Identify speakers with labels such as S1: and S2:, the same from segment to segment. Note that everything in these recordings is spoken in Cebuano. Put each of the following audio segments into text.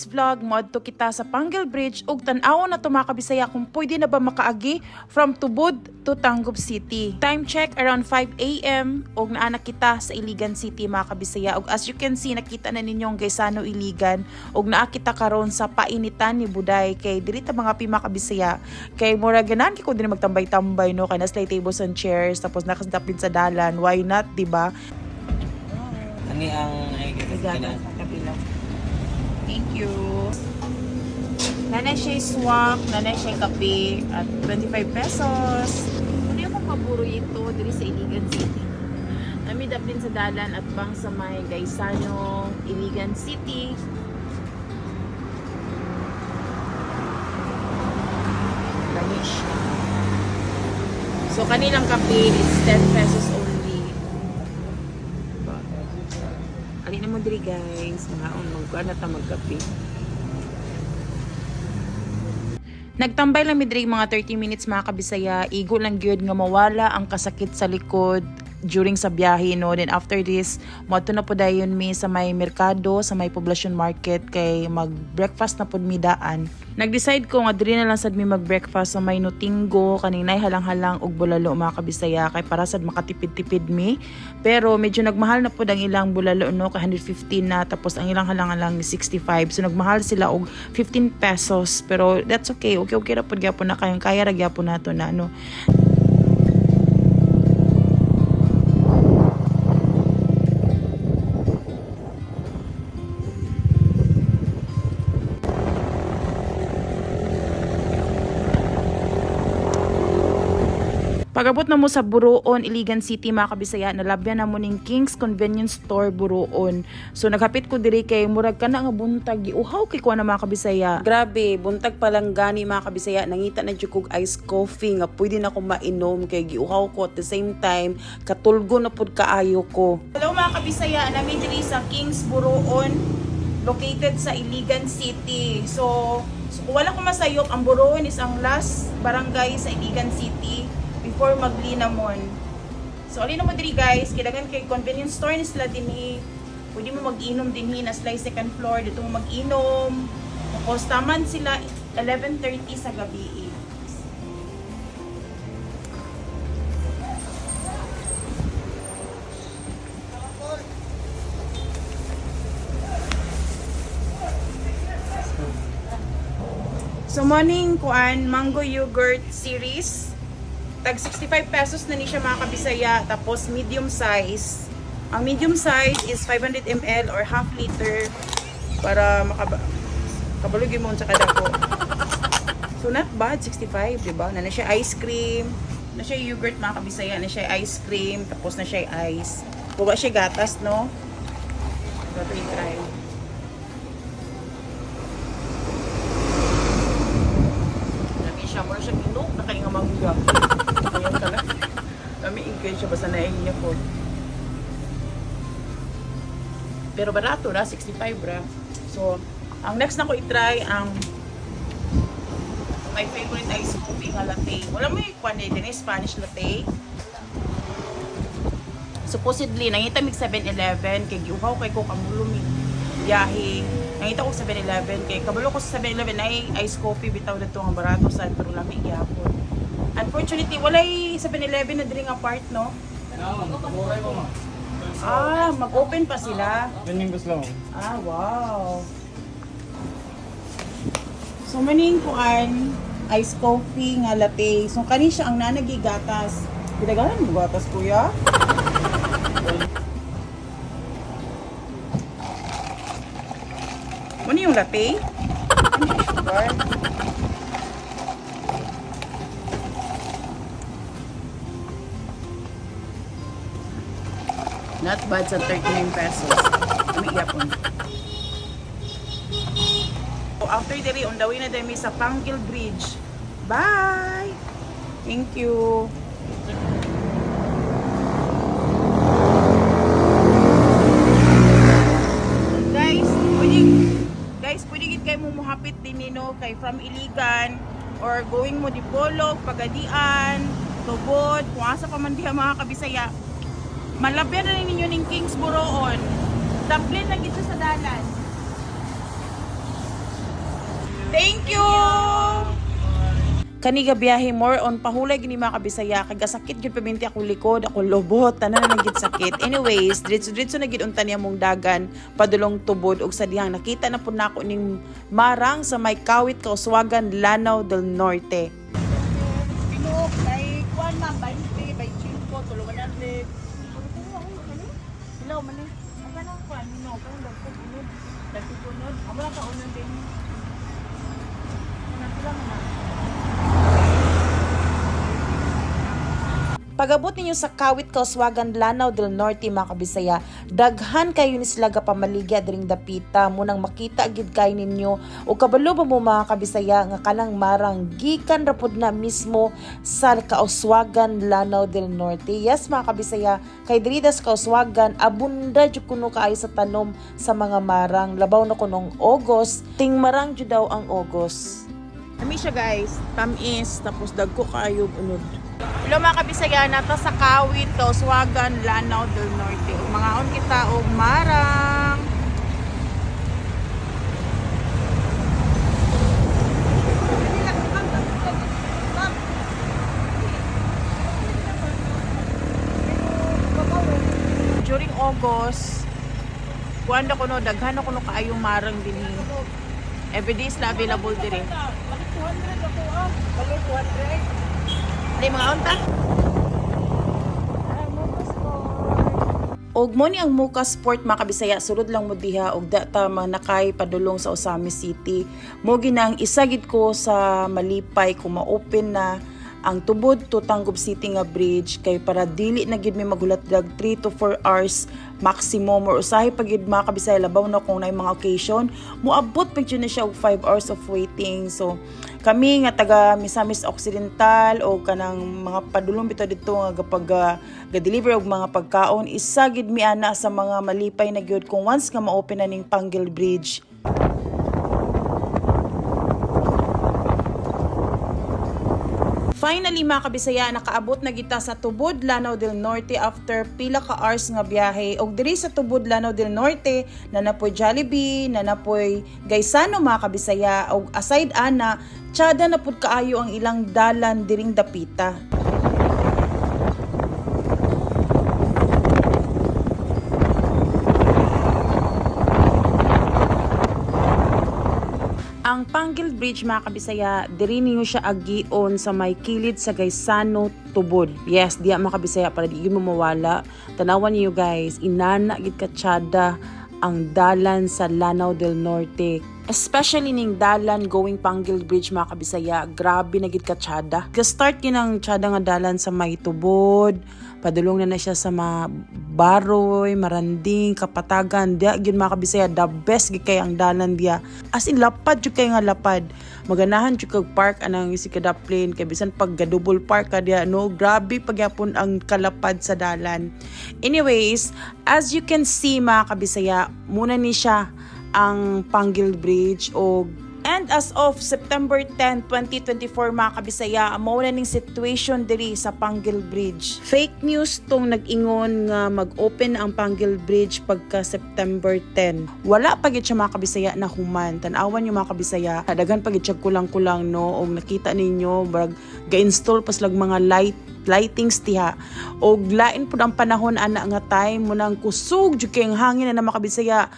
S1: today's vlog, moadto kita sa Panguil Bridge ug tan-awon nato, mga kabisaya, kung pwede na ba makaagi from Tubod to Tangub City. Time check, around 5 a.m. ug naa na kita sa Iligan City, mga kabisaya. Ug as you can see, nakita na ninyo ang Gaisano Iligan ug naa kita karon sa Painitan ni Buday kay diri ta mga pima kabisaya, kay mura ganahan kay ko din magtambay-tambay, no, kay naa sila'y tables and chairs, tapos nakasdapin sa dalan. Why not, di ba?
S2: Ani ang ay
S1: Ligada, kapila. Thank you. Nanay siya swak, nanay siya kape at 25 pesos. Ano yung paborito diri sa Iligan City? Nami daplin sa dalan at bang sa may Gaisano, Iligan City. Lami siya. So kanilang kape is 10 pesos only. Diba? Alin na mo diri, guys, mga on magkuan na ta magkape. Nagtambay lang mi diri mga 30 minutes, mga kabisaya. Igo lang gyud nga mawala ang kasakit sa likod during sa biyahe, no. Then after this, moadto na po dayon mi sa may merkado, sa may Poblacion Market, kay mag breakfast na pud mi daan. Nag-decide ko nga diri na lang sad mi mag-breakfast sa may Nutinggo kaning nay halang-halang og bulalo, mga kabisaya, kay para sad makatipid-tipid mi. Pero medyo nagmahal na pud ang ilang bulalo, no, kay 115 na, tapos ang ilang halang-halang 65. So nagmahal sila og 15 pesos, pero that's okay. Okay ra pud gyapon na kayang kaya ra gyapon nato na ano. Pag-abot na mo sa Buroon, Iligan City, mga kabisaya, nalabyan na mo ning King's Convenience Store Buroon. So naghapit ko diri kay murag kana nga buntag, giuhaw kay ko na, mga kabisaya. Grabe, buntag pa lang gani, mga kabisaya, nangita na jud kog iced coffee nga pwede na ko mainom kay giuhaw ko, at the same time katulgo na pud kaayo ko. Hello, mga kabisaya, nami diri sa King's Buroon, located sa Iligan City. So kung wala ko masayop, ang Buroon is ang last barangay sa Iligan City before Maglinamon. So, alin na mo diri, guys, kailangan kay convenience store ni sila dinhi. Pwede mo mag-inom dinhi na sila second floor, dito mo mag-inom. Tapos taman sila 11:30 sa gabi. So morning kuan mango yogurt series. Tag 65 pesos na ni siya, mga kabisaya, tapos medium size. Ang medium size is 500 ml or half liter para makaba kabalugin mo sa kadako. So not bad, 65, di ba? Na na siya ice cream, na siya yogurt, mga kabisaya, na siya ice cream, tapos na siya ice. Buwa siya gatas, no? So, try. Lami siya, mura siya ginog na kay nga mangga. Ayan talaga. Lami ingkay siya basta naiiyak ko. Pero barato ra, 65 ra. So, ang next na ko i-try ang my favorite ice coffee nga latte. Wala mo yung kwan din, eh, Spanish latte. Supposedly, nangita mig 7-Eleven, kay giuhaw kay ko kamulumi biyahe. Nangita ko 7-Eleven, kay kabalo ko sa 7-Eleven ay ice coffee bitaw dito nga barato sad pero lami gyapon. Unfortunately, walay 7-Eleven na diri nga part, no? Ah, mag-open pa sila.
S2: Ganyan gusto lang.
S1: Ah, wow. So, maning kuan, ice coffee nga latte. So, kani siya ang nanagi gatas. Gidagalan mo gatas, kuya? Ano yung latte? Ano yung sugar? Not bad sa 39 pesos. Umiiyapon. So after diri, on the way na dami sa Panguil Bridge. Bye! Thank you. Guys, pwede guys, pwede gid kay mo muhapit din nino kay from Iligan or going mo Dipolog, Pagadian, Tubod, kung asa pa man diha, mga kabisaya. Malabyan na ninyo ning Kings Buroon. Daplin lang gid siya sa dalan. Thank you! Kani ga biyahe, more on pahulay gini, mga kabisaya, kay gasakit gyud paminti ako likod, ako lobot, tanan na gid sakit. Anyways, diretso diretso na gid unta niya mong dagan padulong Tubod, ug sa dihang nakita na pud nako ning marang sa may Kawit, Kauswagan, Lanao del Norte.
S3: Tinuok kay kuan ma'am, 20, 25, tulo 100. Hello, man eh. Ang kanang kuan, no, kanang dagko bunod. Dagko bunod. Amo lang kaunon din. Kanang pila man ah?
S1: Pagabot ninyo sa Kawit, Kauswagan, Lanao del Norte, mga kabisaya, daghan kayo ni sila pamaligya diring dapita munang makita gid kay ninyo. O kabalo ba mo, mga kabisaya, nga kanang marang gikan ra pud na mismo sa Kauswagan, Lanao del Norte? Yes, mga kabisaya, kay diri sa Kauswagan abunda jud kuno kaayo sa tanom sa mga marang, labaw na kunong August, ting marang jud daw ang August. Kami siya guys, tamis, tapos dagko kaayo unod. Hello, mga kabisaya, nata sa Kawit, Kauswagan, Lanao del Norte. Ug mangaon kita og marang. During August, kuan na kuno, daghan na kuno kaayo marang dinhi. Every day is na available diri.
S3: Bakit 200 ako ah? Balor 200.
S1: Hindi mga unta. Og mo ni ang Muka Sport, mga kabisaya, sulod lang mo diha og data manakay padulong sa Ozamis City. Mo ginang isa gid ko sa malipay kung ma-open na ang Tubod to Tangub City nga bridge kay para dili na gid mi maghulat dag 3 to 4 hours maximum or usahay pa gid, mga kabisaya, labaw na kung naay mga occasion, moabot pa jud na siya og 5 hours of waiting. So kami nga taga Misamis Occidental o kanang mga padulong bitaw dito nga kapag ga-deliver og mga pagkaon, isa gid mi ana sa mga malipay na gyud kung once nga ma-open na ning Panguil Bridge. Finally, mga kabisaya, nakaabot na kita sa Tubod, Lanao del Norte after pila ka hours nga biyahe. Og diri sa Tubod, Lanao del Norte, nanapoy Jollibee, nanapoy Gaisano, mga kabisaya. Og aside ana, tsada na pud kaayo ang ilang dalan diring dapita. Ang Panguil Bridge, mga kabisaya, diri ninyo siya agion sa may kilid sa Gaisano, Tubod. Yes, diya, mga kabisaya, para di gyud mo mawala. Tanawan niyo guys, inana gid katsada ang dalan sa Lanao del Norte. Especially ning dalan going Panguil Bridge, mga kabisaya, grabe na gid katsada. Ga-start gid ang tsada nga dalan sa may Tubod, padulong na na siya sa mga Baroy, Maranding, Kapatagan. Diya gyud, mga kabisaya, the best gid kay ang dalan diya. As in lapad jud kay nga lapad. Maganahan jud kag park anang si kada plane kay bisan pag double park ka diya, no, grabe pagyapon ang kalapad sa dalan. Anyways, as you can see, mga kabisaya, muna ni siya ang Panguil Bridge o. And as of September 10, 2024, mga kabisaya, mao na ning situation diri sa Panguil Bridge. Fake news tong nag-ingon nga mag-open ang Panguil Bridge pagka September 10. Wala pa gid siya, mga kabisaya, na human. Tan-awan yung mga kabisaya, daghan pa gid siya kulang-kulang, no, og nakita ninyo brag ga-install pa silag mga lightings diha. Og lain pud ang panahon ana nga time mo nang kusog jud kay ang hangin na mga kabisaya.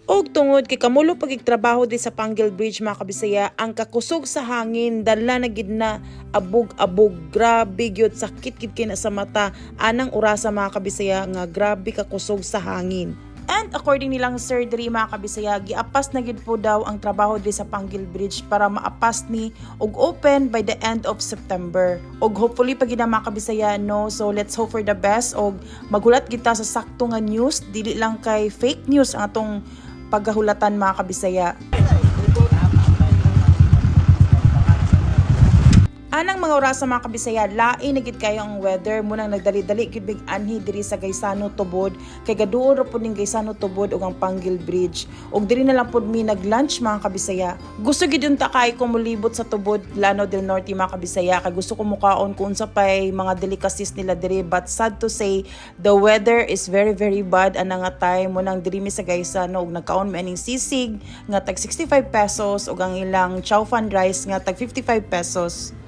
S1: Og tungod kay kamulo pagigtrabaho di sa Panguil Bridge, mga kabisaya, ang kakusog sa hangin dala na gid na abog-abog, grabe gyud, sakit gid kay na sa mata anang orasa, mga kabisaya, nga grabe kakusog sa hangin. And according nilang sir diri, mga kabisaya, giapas na gid po daw ang trabaho diri sa Panguil Bridge para maapas ni og open by the end of September. Og hopefully pag gina, mga kabisaya, no. So let's hope for the best og maghulat kita sa sakto nga news, dili lang kay fake news ang atong paghahulatan, mga kabisaya. Anang mga orasa, mga kabisaya, lain na gid kayo ang weather mo nang nagdali-dali gid mig anhi diri sa Gaisano Tubod kay gaduol ra pud ning Gaisano Tubod ug ang Panguil Bridge. Ug diri na lang pud mi nag-lunch, mga kabisaya. Gusto gid unta kay ko molibot sa Tubod, Lanao del Norte, mga kabisaya, kay gusto ko mukaon kung unsa pay mga delicacies nila diri, but sad to say, the weather is very very bad ana nga time mo nang diri mi sa Gaisano ug nagkaon mi aning sisig nga tag 65 pesos ug ang ilang chow fan rice nga tag 55 pesos.